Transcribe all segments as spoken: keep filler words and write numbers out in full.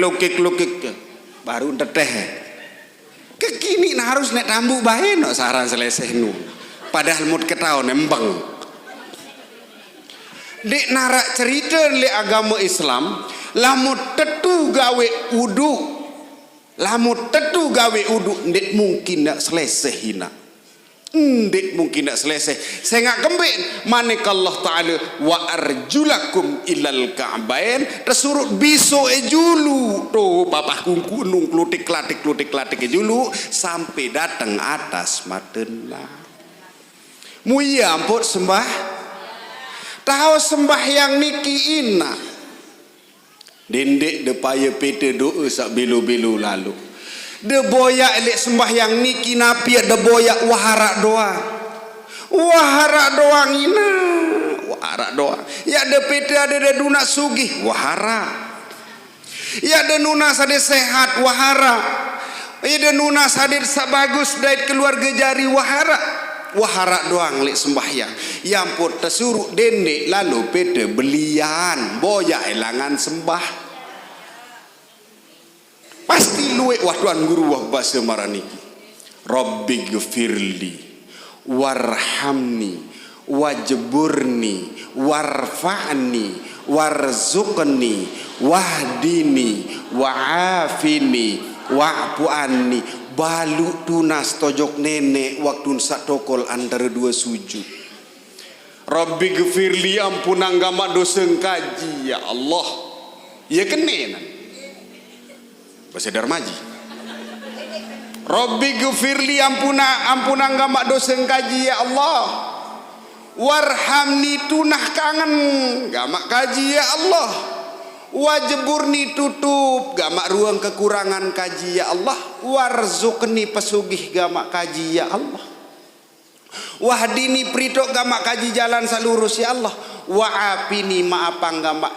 Lukik-lukik. Baru teteh. Kekini nah harus nek tambu bae no saran seleseh nu. Padahal mut ketaon embeng. Dek narak cerita le agama Islam, lamun tetu gawe udu, lamun tetu gawe udu, ndik mungkin nak seleseh ina. Ndik mungkin nak seleseh. Sengak kembik, manik Allah Ta'ala, "Wa arjulakum ilal ka'bain," tesurut biso e julu. Tuh, papah kungku nung klutik-klatik, klutik-klatik e julu, sampai dateng atas matena. Muya amput sembah. Tahu sembahyang niki ina. Dendek de paya pete doa sak belo-belo lalu. De boyak lek sembahyang niki napi de boyak waharak doang. Waharak doang ina. Waharak doang. Ya de pete ada de dunak sugih. Waharak. Ya de nunas ade sehat. Waharak. Ya de nunas ade sak bagus dait keluarga jari. Waharak. Waharak doang lek sembahyang. Ya ampun tesuruk dendek lalu pete belian. Boyak elangan sembah. Pasti luek wah tuan guru wah basa maraniki. Rabbi gfirli warhamni wajburni warfa'ni warzuqni wahdini wa'afini wa'fu anni. Balu tunas tojok nenek waktu sak tokol antara dua sujud. Rabbi gfirli, ampunang gamak dosa ngkaji, ya Allah. Ya kene nan. Bahasa Darmaji. Rabbi gfirli, ampuna, ampunang gamak dosa ngkaji, ya Allah. Warhamni, tunah kangen gamak kaji, ya Allah. Wajburni, tutup gamak ruang kekurangan kaji, ya Allah. Warzuqni, pesugih gamak kaji, ya Allah. Wahdini, peritok gamak kaji jalan salurus, ya Allah. Wa'afini, maapang gamak,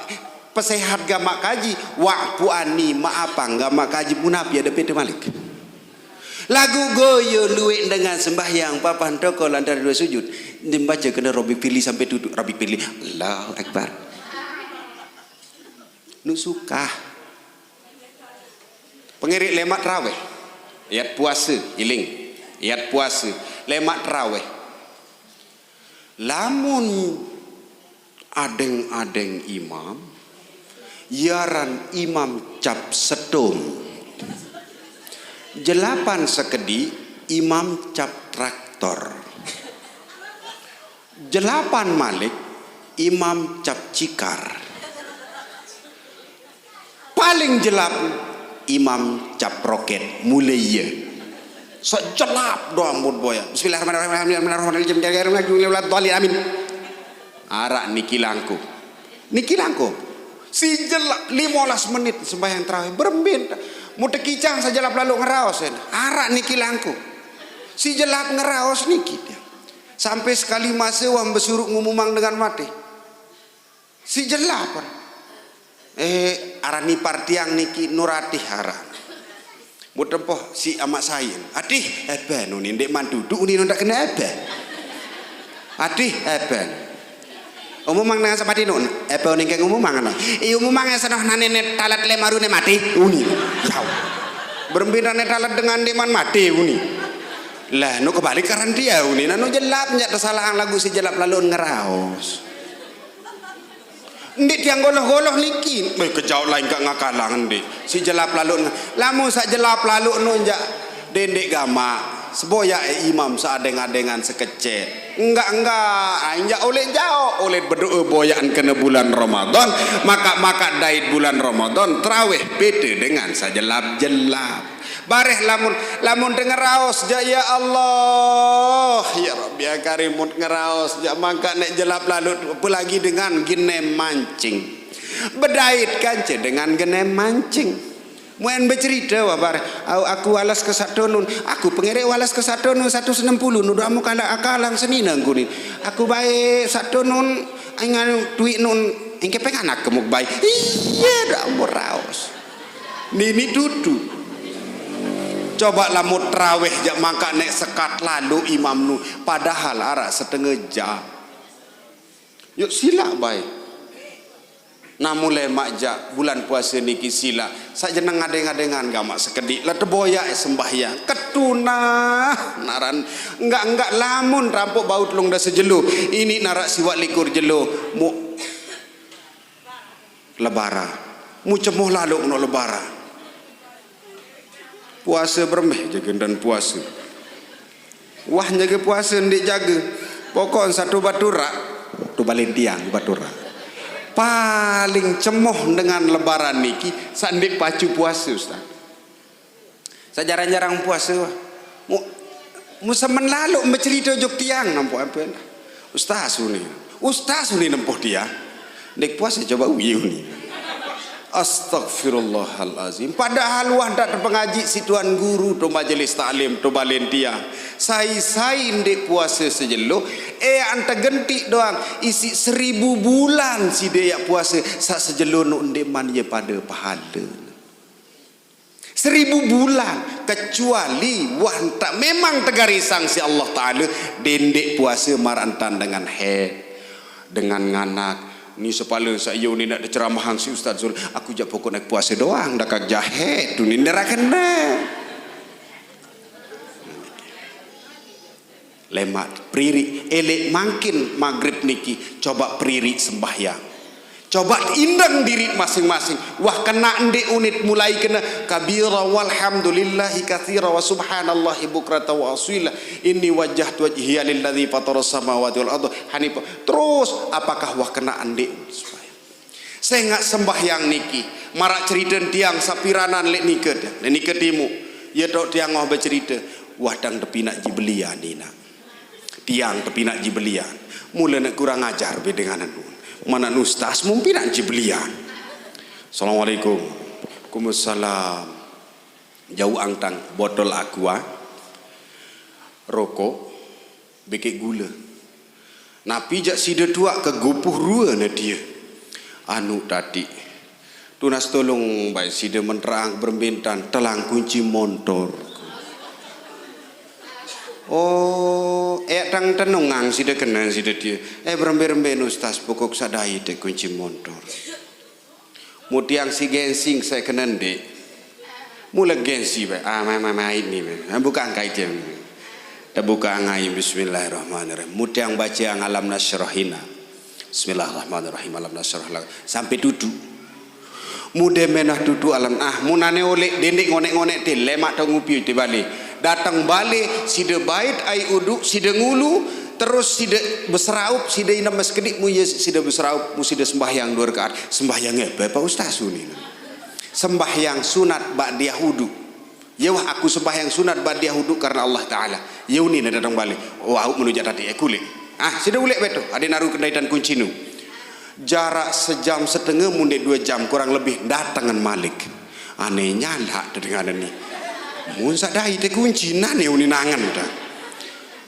pesehat gamak kaji. Wa'fu anni, maapang gamak kaji. Munapi ada pete malik. Lagu goyo luek dengan sembahyang papan tokol antara dua sujud. Dia baca kena Rabbi firli sampai tutup. Rabbi firli. Allahu Akbar. Nu sukah. Pengerik lemak terawih. Iat puasa, iling. Iat puasa. Lemak terawih. Lamun adeng-adeng imam, yaran imam cap setum. Jelapan sekedi, imam cap traktor. Jelapan malik, imam cap cikar. Paling jelap, imam cap roket. Mulai iya. Sejelap doang buat boya. Bismillahirrahmanirrahim. Bismillahirrahmanirrahim. Amin. Arak niki langku. Niki langku. Si jelap lima belas menit sembahyang terawih. Berembin. Mau tekicang sejelap lalu ngeraos. Arak niki langku. Si jelap ngeraos niki dia. Sampai sekali masa wah besuruk ngumumang dengan mati. Si jelap. Eh, arani partiang niki nuratih aran. Buat tempoh si amak sain. Atih, eben uni ndek mantudu uni ndak kena eben. Atih, eben. Umumang nang sapati nun. Eben uni keng umumang no. I umumang yang senoh nanene talat lemaru ne mati uni. Yau. Berembina ne talat dengan deman mati uni. Lah, nu kebalik karan dia uni. Nanu jelap nyak tersalahan lagu si jelap lalu ngeraos. Ndik tiang goloh-goloh niki. Eh, kejauh lain kak ngakalang ndik. Si jelap lalu nge-, lamun sak jelap lalu nu njak dendek gamak. Seboyak eh imam seadeng-adengan sekecet. Enggak, enggak. Ah, njak oleh jauh, oleh berdoa boyakan kena bulan Ramadan. Maka-maka dait bulan Ramadan, terawih beda dengan sajelap-jelap. Bareh lamun, lamun denger raos jak, ya Allah, ya Rabbi, ya Karim, mun ngeraos jak mangka nek jelap lalut, apalagi dengan genem mancing. Bedait kance dengan genem mancing. Muen becerita wah bareh, "Au, aku walas ke satonun, aku pengerek walas ke satonun satu enam puluh, nuduh amu kala akalang senina ngkunin. Aku baik satonun, ingan tuik nun, engke penganak kemuk baik." Iya, dak amu raos. Nini tutu. Coba lamun traweh jak mangka nek sekat lalu imam nu, padahal arak setengah jam. Yuk silak bae. Nah, mulai majak bulan puasa niki sila, sak jeneng ngadeng-ngadengan gamak sekediq, lah teboyak sembahyang. Ketunah, naran, enggak-enggak lamun rampok baut long dase jelo. Ini narak siwak likur jelo. Mu lebara. Mu cemoh lalok no lebara. Puasa berembeh jaga dan puasa. Wah, jaga puasa ndeq jaga. Pokok satu baturak, tu balentiang baturak. Paling cemoh dengan lebaran niki, saq ndeq pacu puasa, Ustaz. Saq jarang-jarang puasa, wah. Mu, mu semen lalok becerita jok tiang, nampok ampun. Ustaz uni. Ustaz uni nempuh tiang. Ndeq puasa coba uyu ni. Astagfirullahalazim. Padahal wah ndak tepengaji si tuan guru to majelis taklim to balentiang. Sai-sai ndeq puasa sejelo, eh ante gentik doang isi seribu bulan side yak puasa sak sejelo no ndeq man ye pada pahala. Seribu bulan, kecuali wah ntak memang tegarisang si Allah Ta'ala, dendeq puasa marantan dengan haid, dengan nganak. Ni sepala saq yo ni nak diceramahang si Ustaz Zul, aku jak pokok naik puasa doang, dah kak jahet tu ni, ndak kena. Lemaq pririq, eleq mangkin maghrib niki, coba pririq sembahyang. Coba indeng diriq masing-masing. Wah kena ndeq unit mulai kena kabira walhamdulillahi katsira wa subhanallahi bukrata wa asila. Inni wajjahtu wajhiya lilladzi fatara samawati wal arda hanifa. Terus apakah wah kena ndeq? Sengaq sembahyang niki, maraq ceriten tiang sapiranan leq nike, leq nike timuq. Ie toq tiang ngoh becerite, wah dang tepinaq jibelian inaq. Tiang tepinaq jibelian. Mule neq kurang ajar be dengan anu. Manaq ustaz mun pinaq jibelian. Assalamualaikum. Waalaikumsalam. Jauq angtang botol aqua, rokok, bekeq gule. Napi jaq side tuaq kegupuh rue ne tie? Anu tatiq. Tunas tolong bae side menterang berembentan telang kunci montor. Oh, eh tang tenungang side kene side tie. Eh berembe-rembe ustaz pokok sadai te kunci montor. Mutiang si gensing saya kena ndeq. Mula gengsi bae. Ah, mai, mai, mai ni, mai. Ah, buka angkai tiang. Kita buka angai. Bismillahirrahmanirrahim. Mutiang baca yang alam nasyrahina. Bismillahirrahmanirrahim. Alam nasyrah lak. Sampai tutu. Mude menah tutu alam. Ah, munane oleh dendeq ngonek-ngonek til. Lemaq tau ngupi ti bale. Dateng bale, side bait ai uduk, side ngulu, terus side beseraup, side inem mes kediq, mu ye side beseraup, mu side sembahyang dua rakaat. Sembahyang apa, Pak Ustaz, uni? Sembahyang sunat ba'diyah wudu. Ya wah, aku sembahyang sunat ba'diyah wudu karena Allah Ta'ala. Ya uni ne dateng bale. Oh, auk menuju tadi, eh, kulik. Ah, side uleq beto. Ade naru kendaitan kunci nu. Jarak sejam setengah, munde dua jam kurang lebih, datengan malik. Aneh nyalak te dengan ni. Mun saq dai te kunci nane uni nangen ta.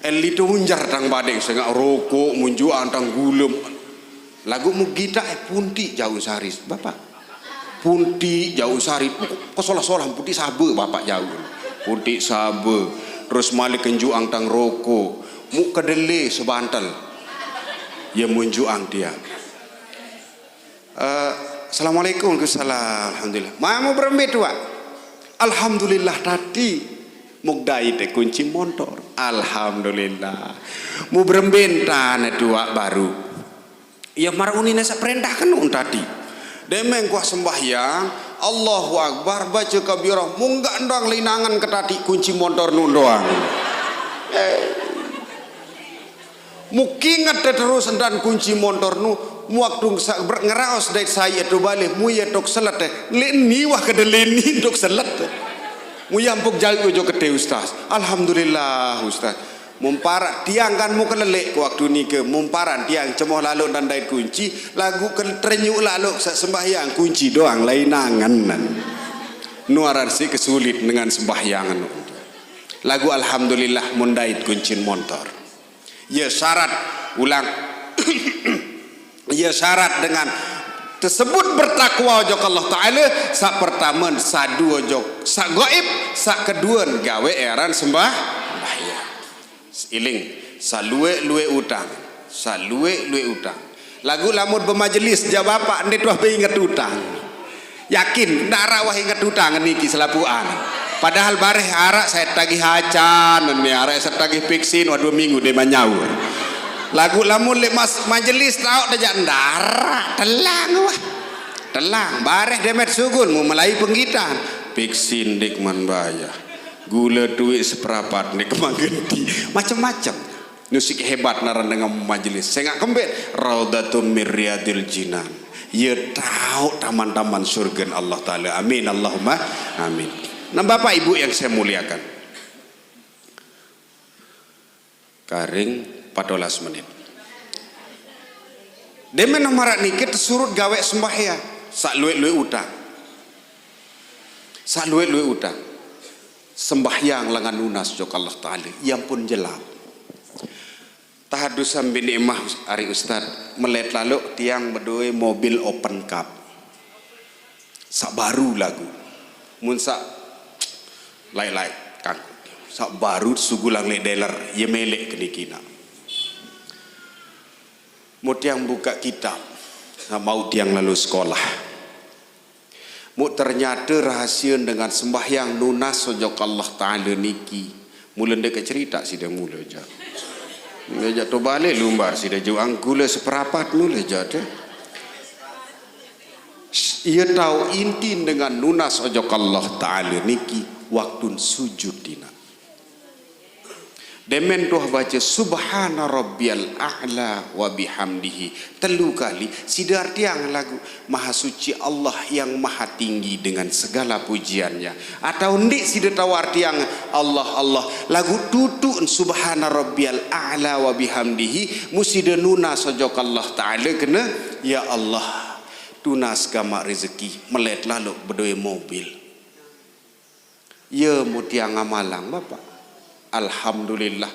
Eli tu unjar tang badeng sengaq rokok, munjuk antang gulem. Laguq mugitaq, eh, puntiq jauq sarit, Bapak. Puntiq jauq sarit, kesolah-solah puntiq sabe, Bapak jauq. Puntiq sabe, terus malik kenjuk antang rokok. Muk kedele sebantel. Ya munjuk ang tiang. Eh, Assalamualaikum. Waalaikumsalam. Alhamdulillah. Mamu berembe tuaq? Alhamdulillah tadi. Muk dait te kunci montor. Alhamdulillah. Mu berembe entan tuaq baru. Ya maraq unine saq perentah kenu tadi. Demeng kuah sembahyang, Allahu Akbar, baca kabirah, munggak ndang linangan ketati kunci montor nu doang. Eh. Mukinget terus entan kunci montor nu, muaktu sa-, ber-, ngeraos dait sai eto bale, muye tok selet, eh. Leq ni wah kedele ni tok selet, eh. Muyampuk jauq ojo kete, Ustaz. Alhamdulillah, Ustaz. Mumparan tiang kan mukeleleq waktu nike, mumparan tiang cemoh lalok dan dait kunci, laguq ke terenyuq lalok saq sembahyang kunci doang lain angen. Nu aran siq kesulit dengan sembahyang anu. Laguq alhamdulillah mun dait kuncin montor. Ye syarat, ulang. Ye syarat dengan tesebut bertakwa ojok Allah Ta'ala, saq pertame sadu ojok saq gaib, saq kedue gawe aran sembah-, sembahyang. Iling, salueq-lueq utang, salueq-lueq utang. Laguq lamun bemajelis jaq bapak, ndeq tuah beinget utang. Yakin, ndaraq wah inget utang niki selapuqan. Padahal bareh araq saq tagih acan, ne araq saq tagih piksin, wah, due minggu ndeqman nyaur. Laguq lamun leq mas-, majelis taoq dejaq ndaraq, telang wah. Telang, bareh demet sugul, mu melai penggitan. Piksin ndeqman bayah. Gule tuiq seperapat ndeqman genti. Macem-macem. Nusik hebat naran dengan majelis. Sengaq kembeq, raudhatum mir riyadil jinan. Ye taoq taman-taman surgen Allah Ta'ala. Amin, Allahumma amin. Nah, Bapak Ibu yang saya muliakan. Karing empat belas menit. Demen maraq niki tesurut gaweq sembahyang. Saq lueq-lueq utang. Saq lueq-lueq utang. Sembahyang lengan nunas jok Allah Ta'ala. Ye ampun jelap. Tahadusan bini emah ari ustad, melet laloq tiang bedoe mobil open cup. Saq baru laguq. Mun saq laeq-laeq kanggo. Saq baru sugulang leq dealer, ye meleq keniki naq. Mu tiang bukaq kitab, saq mauq tiang lalo sekolah. Muq ternyate rahasie dengan sembahyang nunas ojok Allah Ta'ala niki. Mule ndeq kecerita side mule jaq. Ndeq jaq to bale lumbar side juang gule seperapat mule jaq te. Ye tao intin dengan nunas ojok Allah Ta'ala niki waktun sujud dina. Demen tuah bace, "Subhana rabbiyal a'la wa bihamdihi." Telu kali, side artiang laguq, "Maha suci Allah yang maha tinggi dengan segala pujiannya." Atau ndeq side tao artiang Allah, Allah, laguq tutuqn "Subhana rabbiyal a'la wa bihamdihi", mu side nunas ojok Allah Ta'ala kene, "Ya Allah, tunas gamaq rezeki, melet laloq bedoe mobil." Ye mu tiang ngamalang, Bapak. Alhamdulillah.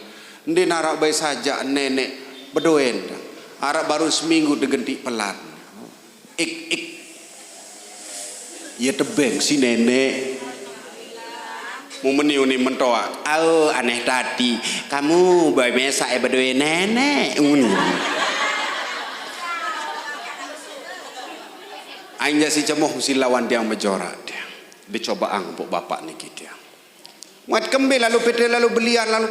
Ndeq naraq bae sajaq neneq bedoen. Araq baru seminggu degentiq pelat. Ik, ik. Ye tebeng si neneq. Mu meni uni mentoaq. "Au, aneh tati. Kamu bae mesaq e bedoe neneq." Uni. Aing jaq si cemoh mesti lawan tiang mejorak tiang. Dicobaang pok bapak niki tiang. Muat kembe lalu pete lalu belian lalu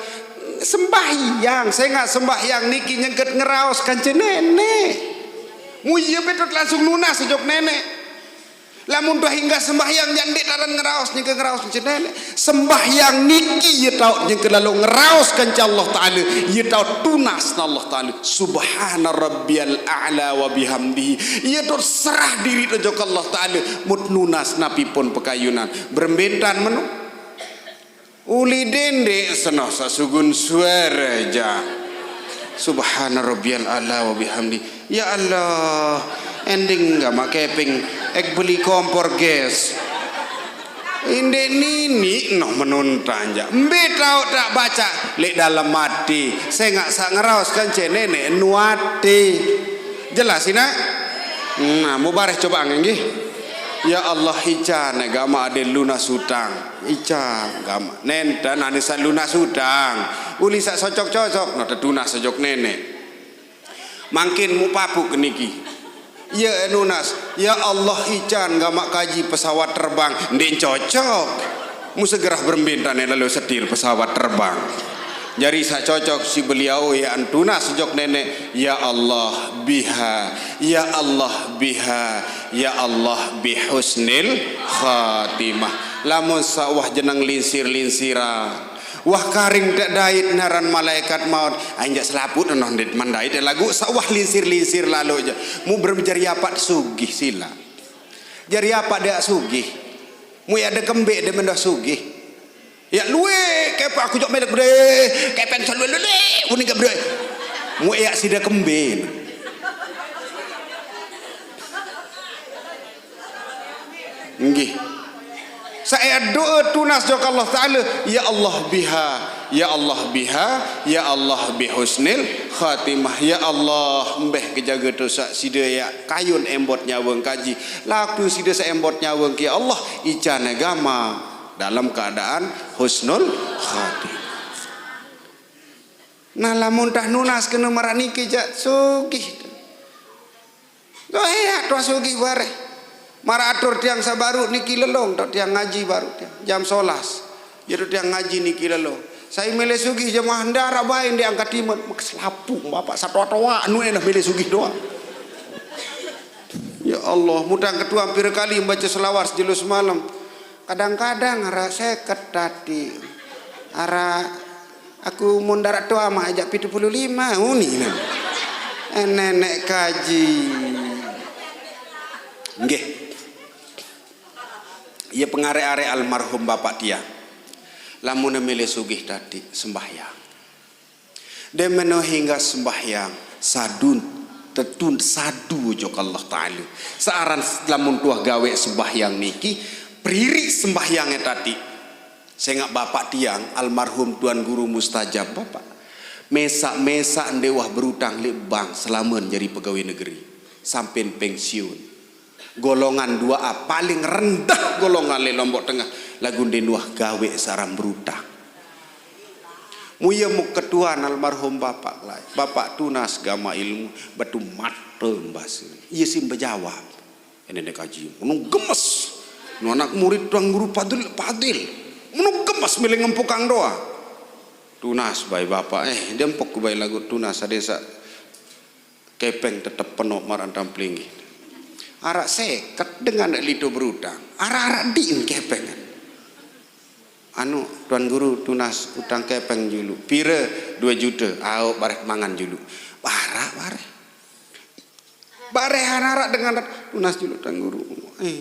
sembahyang. Sengaq sembahyang niki nyengket ngeraos kance neneq. Mu ye pete langsung nunas ojok neneq. Lamun tuah inggah sembahyang jaq ndeq taran ngeraos, nyengket ngeraos kance neneq. Sembahyang niki ye taoq nyengket lalu ngeraos kance Allah Ta'ala. Ye taoq tunas Allah Ta'ala. Subhana rabbiyal a'la wa bihamdihi. Ye taoq serah diriq ojok Allah Ta'ala. Mut nunas napi pun pekayunan. Berembe ntan menu. Uli dendeq senoh saq sugun suare jaq. Subhana rabbiyal a'la wa bihamdi. Ya Allah, ending gamaq kepeng ek beli kompor gas. Indeq niniq noh menuntan jaq. Mbe taoq taq bacaq leq dalem ati. Sengaq saq ngeraos kance neneq nuati. Jelas, inaq? Nah, mubareh coba nggih. Ya Allah, ican gamaq adeq lunas utang. Ican gamaq. Nenten ane saq lunas utang. Uli saq socok-cocok, nah tetunas ojok neneq. Mangkin mu papuq ke niki. Ye nunas, ya Allah, ican gamaq kaji pesawat terbang. Ndeq cocok. Mu segerah berembe ntan e lalo setir pesawat terbang. Jari saq cocok si beliau ye antunas ojok neneq, ya Allah biha, ya Allah biha, ya Allah bihusnil khatimah. Lamun saq wah jeneng linsir-linsiran, wah karing teq dait naran malaikat maut, aing jaq selaput noh ndeqman dait laguq saq wah linsir-linsir lalo jaq. Mu berem jari apaq sugih silaq. Jari apaq ndeq sugih. Mu ye de kembeq de mendah sugih. Ya lueq, kepeng aku jok melek bede, kepeng saq lueq-lueq, uning ke bede. Mu ye side kembe. Nggih. Saq ye doe tunas jok Allah Ta'ala, ya Allah biha, ya Allah biha, ya Allah bihusnil khatimah. Ya Allah, mbeh ke jage dosa side ye kayun embot nyawe kaji. Laku side saq embot nyawe ke, ya Allah, ican gamaq dalem keadaan husnul khatimah. Nah, lamun tah nunas kene maraq niki jaq sugih. Toh, eh, toh sugih bareh. Mara atur tiang sabaru niki lelong, toh tiang ngaji baru tiang. Jam sebelas. Jero tiang ngaji niki lelong. Sai mele sugih jemaah ndara bae ndeq angkat iman. Mek selapuq Bapak satoaq-toaq nu endah mele sugih doang. Ya Allah, mutang ketua pire kali membaca selawat sejelo semalam. Kadang-kadang araq seket tadi. Araq aku mun daraq toaq mah ajak pitu puluh lima, uni nah. Eh, nenek kaji. Nggih. Ye pengareq-areq almarhum bapak tiang. Lamun mele sugih tadi sembahyang. Demeno hingga sembahyang sadun tetun sadu jok Allah Ta'ala. Searan lamun tuah gaweq sembahyang niki, pririq sembahyange tadi. Sengaq bapak tiang almarhum Tuan Guru Mustajab, Bapak. Mesaq-mesaq ndeq wah berutang leq bank selame jari pegawai negeri. Sampen pensiun. Golongan dua A, paling rendah golongan leq Lombok Tengah, laguq ndeqn wah gaweq searan berutang. Muye muq ketuan almarhum bapak laeq. Bapak tunas gamaq ilmu, batu mate mbase. Ie sin bejawab. Nenek kaji, meno gemes. Nu anak murid Tuan Guru Padil, Padil. Meno gemes mele ngempukang doang. Tunas bae bapak, eh, dempuk bae laguq tunas ade saq kepeng tetep penoq maraq ntan pelinggih. Araq seket dengan lito berutang. Araq-araq diin kepeng. Anu, Tuan Guru tunas utang kepeng julu. Pire? Due jute. Aoq, bareh mangan julu. Baraq, bareh. Bareh araq dengan tunas julu Tuan Guru. Eh,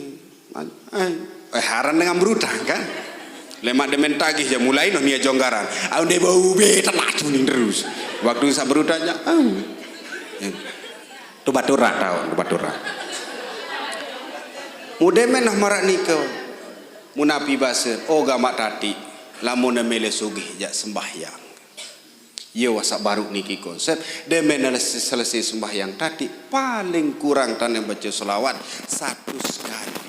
man-, eh. Eh, aran dengan berutang kan? Lemaq demen tagih ya mulai noh nia jonggaran. Au ndeq bau be telat kuning terus. Waktu saq berutang ya, au. Eh. Tobat ora tao, tobat ora. Mudemen noh maraq nike. Munapi base, oh gamaq tadi. Lamun mele sugih jaq sembahyang. Ye wah saq baruq niki konsep, demen selese sembahyang tadi, paling kurang tane baca selawat seratus kali.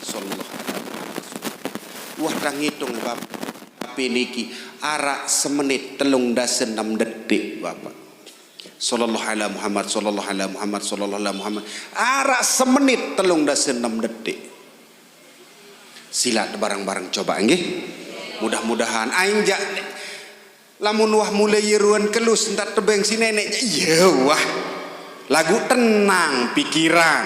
Sallallahu alaihi wasallam. Wah, tang ngitung, Bapak. Tapi niki araq semenit telung dase enem detik, Bapak. Sallallahu ala Muhammad, sallallahu ala Muhammad, sallallahu ala Muhammad. Araq semenit telung dase enem detik. Silaq bareng-bareng coba, nggih. Mudah-mudahan aing jaq lamun wah mulai yeruan kelus entat tebeng si nenek, jaq, iya wah. Laguq tenang pikiran.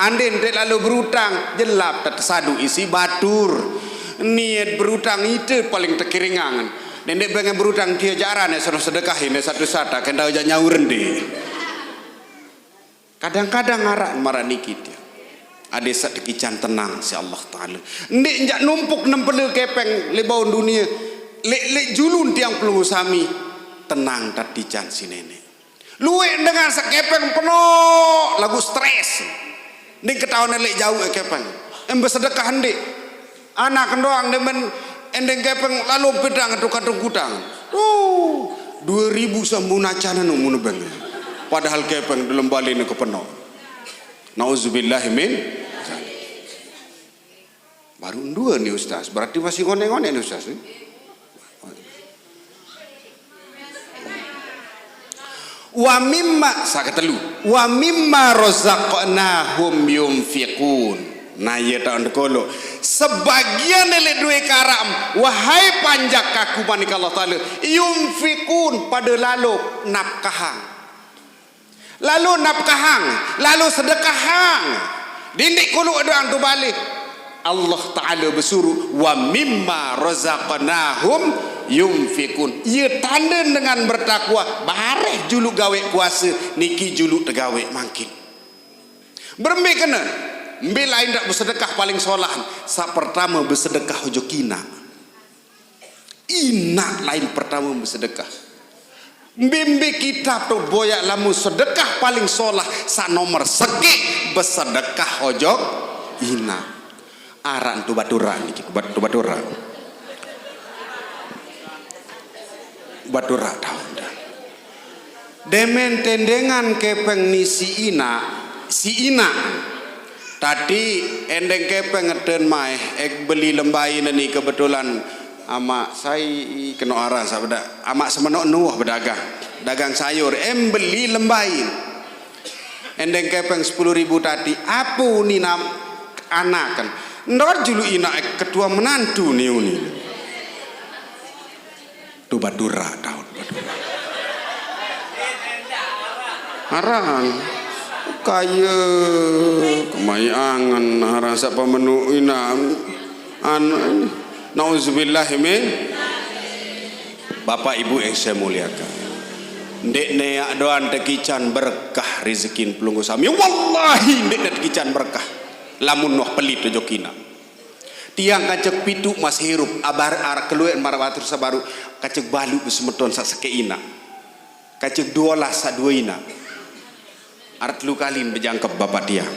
Andin ndeq lalo berutang, jelap tet sadu isi batur. Niat berutang ite paling tekiringangen. Nenek bengen berutang tie jaran ya sono sedekahin ya satu sata, kendau jaq nyauren di. Kadang-kadang araq maraq niki tiang. Ade saq tekican tenang siq Allah Taala. Ndeq njaq numpuk nempele kepeng leq baun dunie. Leq, leq julun tiang pelungguh sami. Tenang tatican si nenek. Lueq dengan saq kepeng penoq laguq stres. Ndeq ketaon leq jauq kepeng. Em besedekah ndeq. Anak doang demen endeng kepeng lalu pedang tukang kutang. Tuh, dua ribu sambung acan anu mun nebeng. Padahal kepeng dalem balene kepenoq. Nauzubillahi min. Baru dua nih Ustaz, berarti masih ngonek-ngonek nih Ustaz nih. Wa mimma, saq ketelu. Wa mimma razaqnahum yunfiqun. Nah, iya taun dekolo. Sebagian leq duwe karam, wahai panjak kaku manik Allah Taala, yunfiqun, pade lalo napkahang. Lalo napkahang, lalo sedekahang. Dindik kulu doang tu balik. Allah Taala besuruh, "Wa mimma razaqnahum yunfiqun." Ye tande dengan bertakwa, bareh julu gaweq kuase, niki julu tegaweq mangkin. Berembe kene? Mbe lain daq besedekah paling solah? Saq pertame besedekah ojok inaq. Inaq lain pertame besedekah. Mbe-mbe kitab toq boyaq lamun sedekah paling solah saq nomer sekeq besedekah ojok inaq. Araq tu baturaq niki, bat-, tu baturaq. Baturaq taun dah. Demen tendengan kepeng ni si inaq, si inaq. Tadi endeng kepeng ngeten maeh, ek beli lembain ni kebetulan amaq sai keno aran saq bedak, amaq semenoq nuh bedagang, dagang sayur, em beli lembain. Endeng kepeng sepuluh ribu tadi, apu ni nam anaken. Ndor julu ina ketua menantu ni uni. Tu badura daun badura. Aran. Kaya kemai angen aran sapa menu ina an nauzubillah min. Bapak Ibu yang saya muliakan, ndek neak doan tekican berkah rizekin pelungguh sami. Wallahi ndek neak tekican berkah. Lamun noh pelit jokina. Tiang kacek pitu mas hirup abar arak keluar marawatur sabaru kacek balu besemeton sak seke ina. Kacek dua las sak dua ina. Arat telu kalin bejangkep bapak tiang.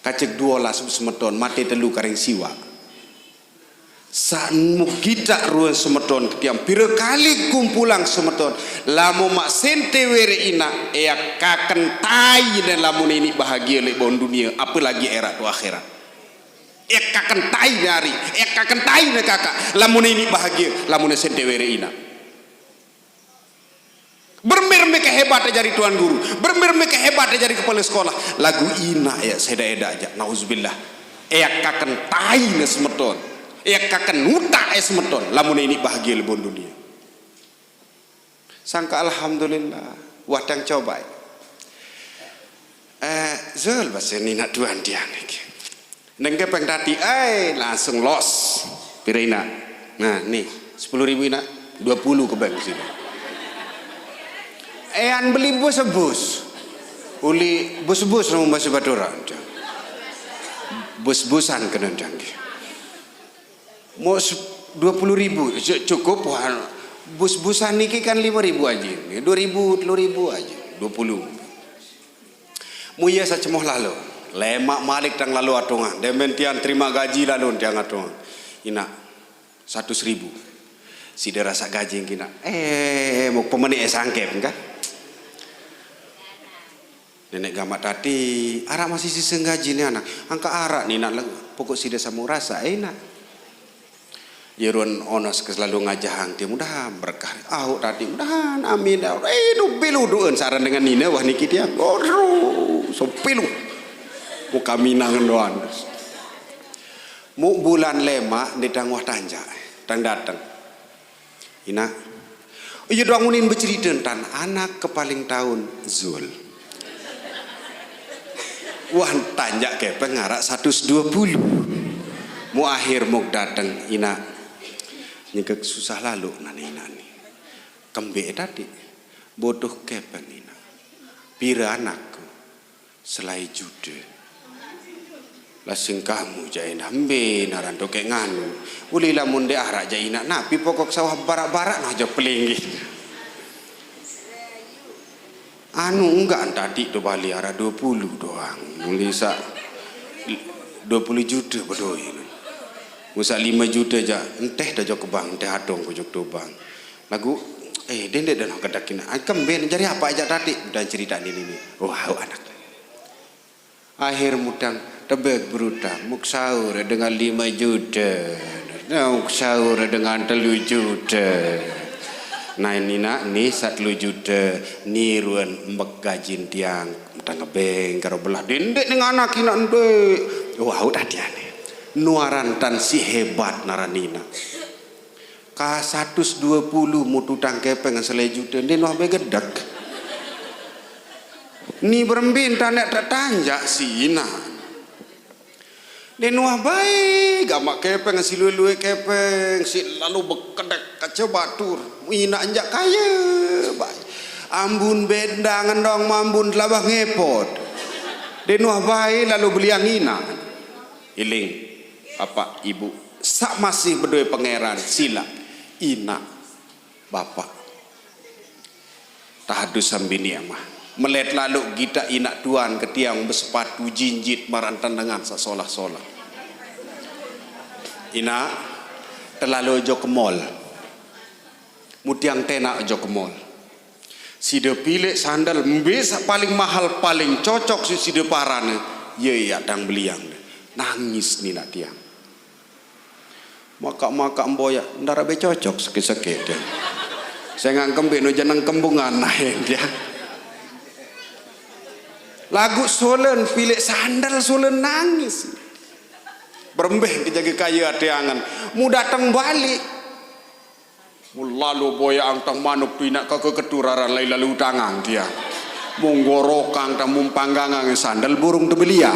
Kacek dua las besemeton mate telu karing siwa. Sak muk kita ruan semeton ketiang pira kali kumpulang semeton. Lamun mak sente were ina ea kaken tai dan lamun ini bahagia lek bon dunia apalagi era tu akhirat. Ea kaken tai nari, ea kaken tai ne kakak. Lamun ini bahagia, lamun sente were ina. Bermir-mir kehebat jari tuan guru, bermir-mir kehebat jari kepala sekolah. Lagu ina ya seda eda aja. Nauzubillah. Ea kaken tai ne semeton. Ea kaken utak e semeton. Lamun ini bahagia lebon dunia. Sangka alhamdulillah. Wah tang coba. Eh, Zul bahasa ni nak tuan dia ni. Neng kepeng tadi, ai langsung los. Pira ina? Nah, nih, sepuluh ribu ina, dua puluh ke bank sini. Ean beli bus-bus. Uli bus-bus nang bahasa Baduran. Bus-busan kena canggih. Mau dua puluh ribu cukup wah. Bus-busan niki kan lima ribu aja. Dua ribu, telu ribu aja. Dua puluh. Muya sacemoh lalu. Lemak malik tang lalu atungan. Demen tiang terima gaji lalu tiang atungan. Ina, satus ribu. Sida rasa gaji kina. Eh, mau pemeni eh sangkep kan? Nenek gamak tadi, arak masih sisa gaji ni anak. Angka arak ni nak pokok sida sama rasa eh nak. Jeruan onos ke selalu ngajahang dia mudahan berkah. Au tadi mudahan amin. Eh nu bilu duen saran dengan nina wah niki dia. Aduh, sopilu. Muka minang doan. Mu bulan lema di tang wah tanja, tang dateng. Ina. Iya doang unin bercerita tentang anak ke paling tahun Zul. Wah tanja kepeng arak satus dua puluh. Mu akhir muk dateng ina. Nyengkek susah lalu nani ina ni. Kembe tadi. Bodoh kepeng ina. Pira anakku. Selai juta. Lasing kamu jain hambe naran dokek nganu. Uli lamun de arak jaina napi pokok sawah barak-barak nah jo pelinggih. Anu enggak tadi tu bali arak dua puluh doang. Uli sak dua puluh juta bedoi. Musak lima juta ja enteh dah jo ke bank, enteh atong ku jo ke bank. Lagu eh dendek dah nak kedak kina. Ai kemben jari apa aja tadi dan cerita ni ni. Oh, au anak. Akhir mutang tebek berutang muk sahur dengan lima juta. Muk sahur dengan telu juta. Nah ini nak ni sat telu juta ni ruan embek gajin tiang tang ngebeng karo belah dendek dengan anak ina ndek. Wah, au tadi ane. Nuaran tan si hebat naran ina. Ka satus dua puluh mu tutang kepeng selai juta, nde nuah begedek. Ni berembin tanek tak tanjak si ina. Nde nuah bae gamak kepeng si lue-lue kepeng si lalu bekedek kaca batur. Ina anjak kaya bae. Ambun bendangan dong mambun telabah ngepot. Nde nuah bae lalu beliang ina. Iling, bapak, ibu, sak masih bedoe pangeran, sila, ina, bapak. Tahadus sambi ni'mah. Melet lalu gita ina tuan ketiang besepatu jinjit marantan dengan sasolah-solah. Ina, terlalu jo ke mall. Mutiang tenak jo ke mall. Sida pilih sandal mbe sak paling mahal paling cocok si sida parane, ye ya dang beliang. Nangis ni nak tiang. Maka-maka mboyak ndara be cocok seke-seke dia. Saya ngangkem be no jeneng kembungan nah dia. Lagu solen pilik sandal solen nangis. Berembeh ke jaga kaya ate angen. Mu dateng balik. Mu lalu boya angtang manuk tu inak kake ketu raran lai lalu tangang dia. Mu ngorokang tang mu panggangang sandal burung tebelia.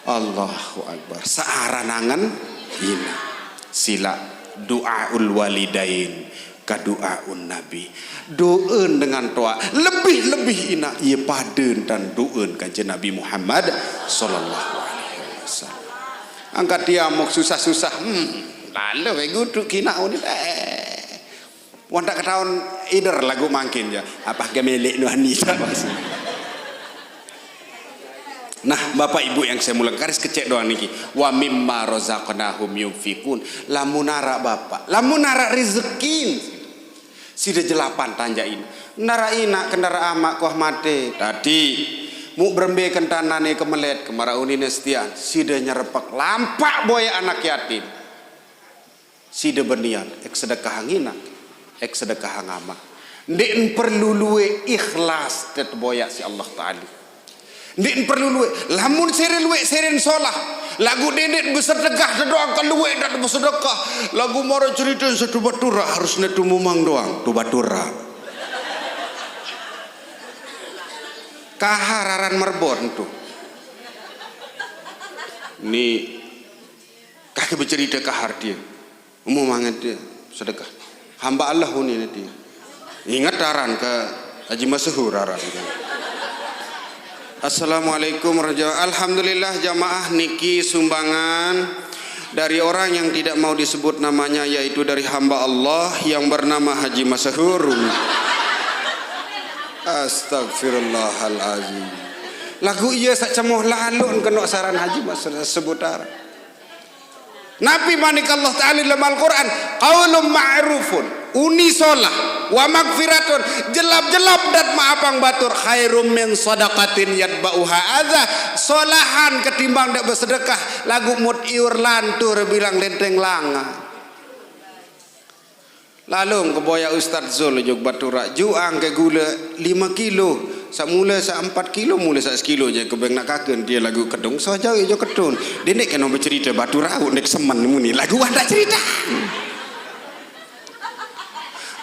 Allahu Akbar. Searan angen ina. Sila du'aul walidain ka du'aun Nabi. Doen dengan toa. Lebih-lebih ina ia paden dan doen kanjeng Nabi Muhammad sallallahu alaihi wasallam. Angkat dia muk susah-susah. Hmm, lalu we gutuk kina uni. Eh. Wong tak ketahuan ider lagu mangkin ya. Apa gemelek nuhani tak maksud. Nah, Bapak Ibu yang saya muliakan, garis kecek doang niki. Wa mimma razaqnahum yunfiqun. Lamun arak Bapak, lamun arak rezekin. Sida jelapan tanjain. Nara inak kendara amak kuah mate. Tadi mu berembe kentanane kemelet kemara unine setian. Sida nyerepek lampak boya anak yatim. Sida berniat, ek sedekah inak, ek sedekah amak. Ndeqn perlu lueq ikhlas det boyaq siq Allah Taala. Ndeqn perlu lueq. Lamun sere lueq seren solah, laguq dendeq besedekah te doang ke lueq daq besedekah. Laguq mare cerite setu baturaq harus ne tu mumang doang, tu baturaq. Kahar aran merbon tu. Ni Kake becerite kahar tie. Umum angen tie sedekah. Hamba Allah unine tie. Inget aran ke Haji Masyhur aran ke. Assalamualaikum warahmatullahi. Alhamdulillah jamaah niki sumbangan dari orang yang tidak mau disebut namanya, yaitu dari hamba Allah yang bernama Haji Masyhur. Astagfirullahalazim. Laguq ie saq cemoh laloq kenoq saran Haji Masyhur sebut aran. Napi manik Allah Taala lem Al-Quran? Qaulun ma'rufun, uni solah, wa magfiratun, jelap-jelap dait maapang batur, khairum min sadaqatin yatba'uha adza, solahan ketimbang dait besedekah laguq mut iur lantur bilang lenteng langa. Lalung keboyaq Ustaz Zul juk baturaq, juang ke gule lime kilo, saq mule saq empat kilo, mule saq sekilo je kebeng nak kaken tie laguq kedung, soh jauq ijo ketun. Dendeq keno becerite baturaq, uq ndeq semen muni laguq wah ndak cerite.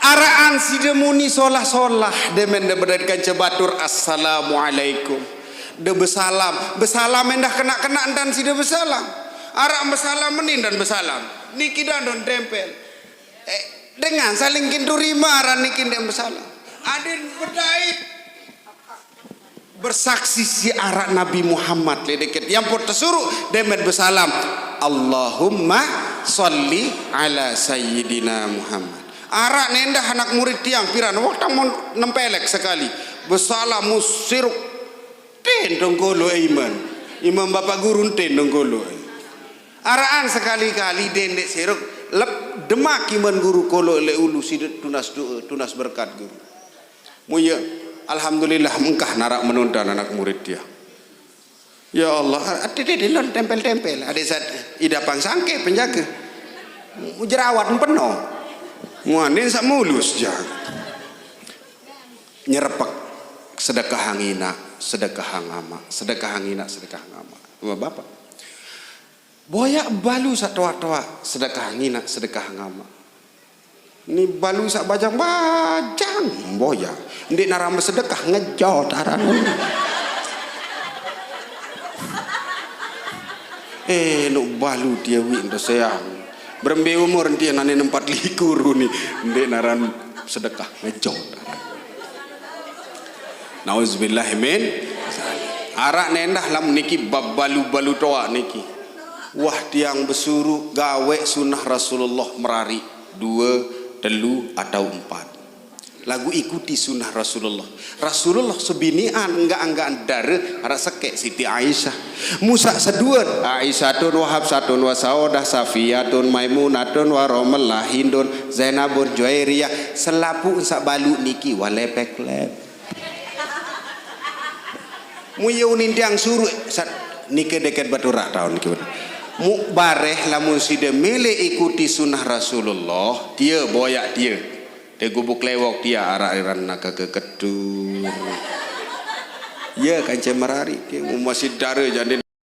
Araqan side muni solah-solah, demen de bedait kance batur, "Assalamualaikum." De besalam, besalam endah kenak-kenak entan side besalam. Araq besalam meni entan besalam. Niki dang don tempel. Eh, dengan saling kinturima aran niki ndeq besalam. Aden bedait bersaksi siq araq Nabi Muhammad leq deket. Yang pot tesuruq demen besalam, "Allahumma sholli ala sayyidina Muhammad." Araq nendah anak murid tiang piran, waktang mon nempelek sekali. Besalam musiruk. Ten dongkoloq iman. Imam bapak guru ten dongkoloq. Araqan sekali-kali dendeq serok lep demak iman guru koloq leq ulu side tunas doe, tunas berkat guru. Muye, alhamdulillah mengkah naraq menontan anak murid dia. Ya Allah, ade de lon tempel-tempel, ade sat idapang sangke penjage. Jerawat empeno. Muanin sak mulus jage. Nyerepek sedekah inaq, sedekah amaq, sedekah inaq, sedekah amaq. Bapak. Boyaq balu saq toaq-toaq, sedekah inaq, sedekah amaq. Ni balu saq bajang-bajang, boyaq. Ndeq naran besedekah, ngejot aran. Eh, nuk balu tie wiq ento seang. Berembe umur entie nane nempat likur ni. Ndeq naran sedekah, ngejot. Nauzubillah min. Araq nendah lam niki bab balu-balu toaq niki. Wah, tiang besuruq gaweq sunah Rasulullah merariq due, telu, atau empat. Laguq ikuti sunah Rasulullah. Rasulullah sebinian enggaq-enggaq dare araq sekeq Siti Aisyah. Musaq seduen, Aisyatun wa Hafsatun wa Saudah Safiyatun Maimunatun wa Romelah Hindun Zainabun Juwairiyah, selapuq saq baluq niki wale peklep. Muye unin tiang suruq sat nike deket baturaq taun niki. Muq bareh lamun side mele ikuti sunah Rasulullah, tie boyaq tie. Te gubuk lewok tie araq iran naka ke ketur. Ya, kancil merari. Okey, mu masih dara jani